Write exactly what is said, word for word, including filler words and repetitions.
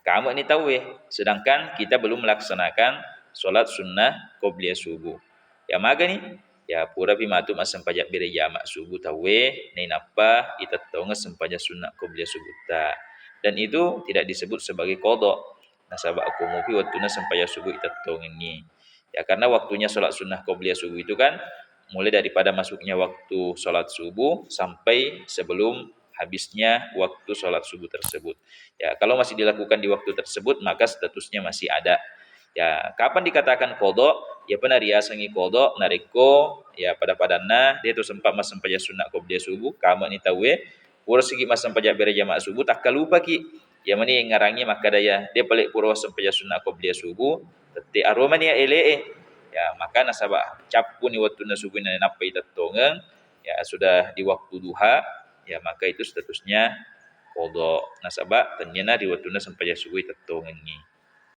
Kame'ni tauwe, sedangkan kita belum melaksanakan sholat sunnah qobliyah subuh. Ya magani, ya purapi matu massempajang berejama subuh tauwe, nainappa itettongeng sempajang sunnah qobliyah subuhta. Dan itu tidak disebut sebagai qada. Nasaba akko mupi wettunna sempajang subuh itettongengngi. Ya, karena waktunya sholat sunnah qobliyah subuh itu kan mulai daripada masuknya waktu sholat subuh sampai sebelum habisnya waktu sholat subuh tersebut. Ya, kalau masih dilakukan di waktu tersebut, maka statusnya masih ada. Ya, kapan dikatakan qada? Ya, pernah riasengngi qada, narekko, ya, pada-padanna, de' tu sempat massempajang sunnah qobliyah subuh, kame'ni tauwe, pura sigi massempajang berejama subuh, takkalupaki. Ya, mani ngarangngi makkada ya, de' pale pura sempajang sunnah qobliyah subuh, tette aromani ya ele'e. Ya, maka nasaba cappuni wettunna subuh nainappa itettongeng, ya, sudah di waktu duha, ya, maka itu statusnya qada. Nasaba tenniana di wettunna sempajang subuh itettongengngi.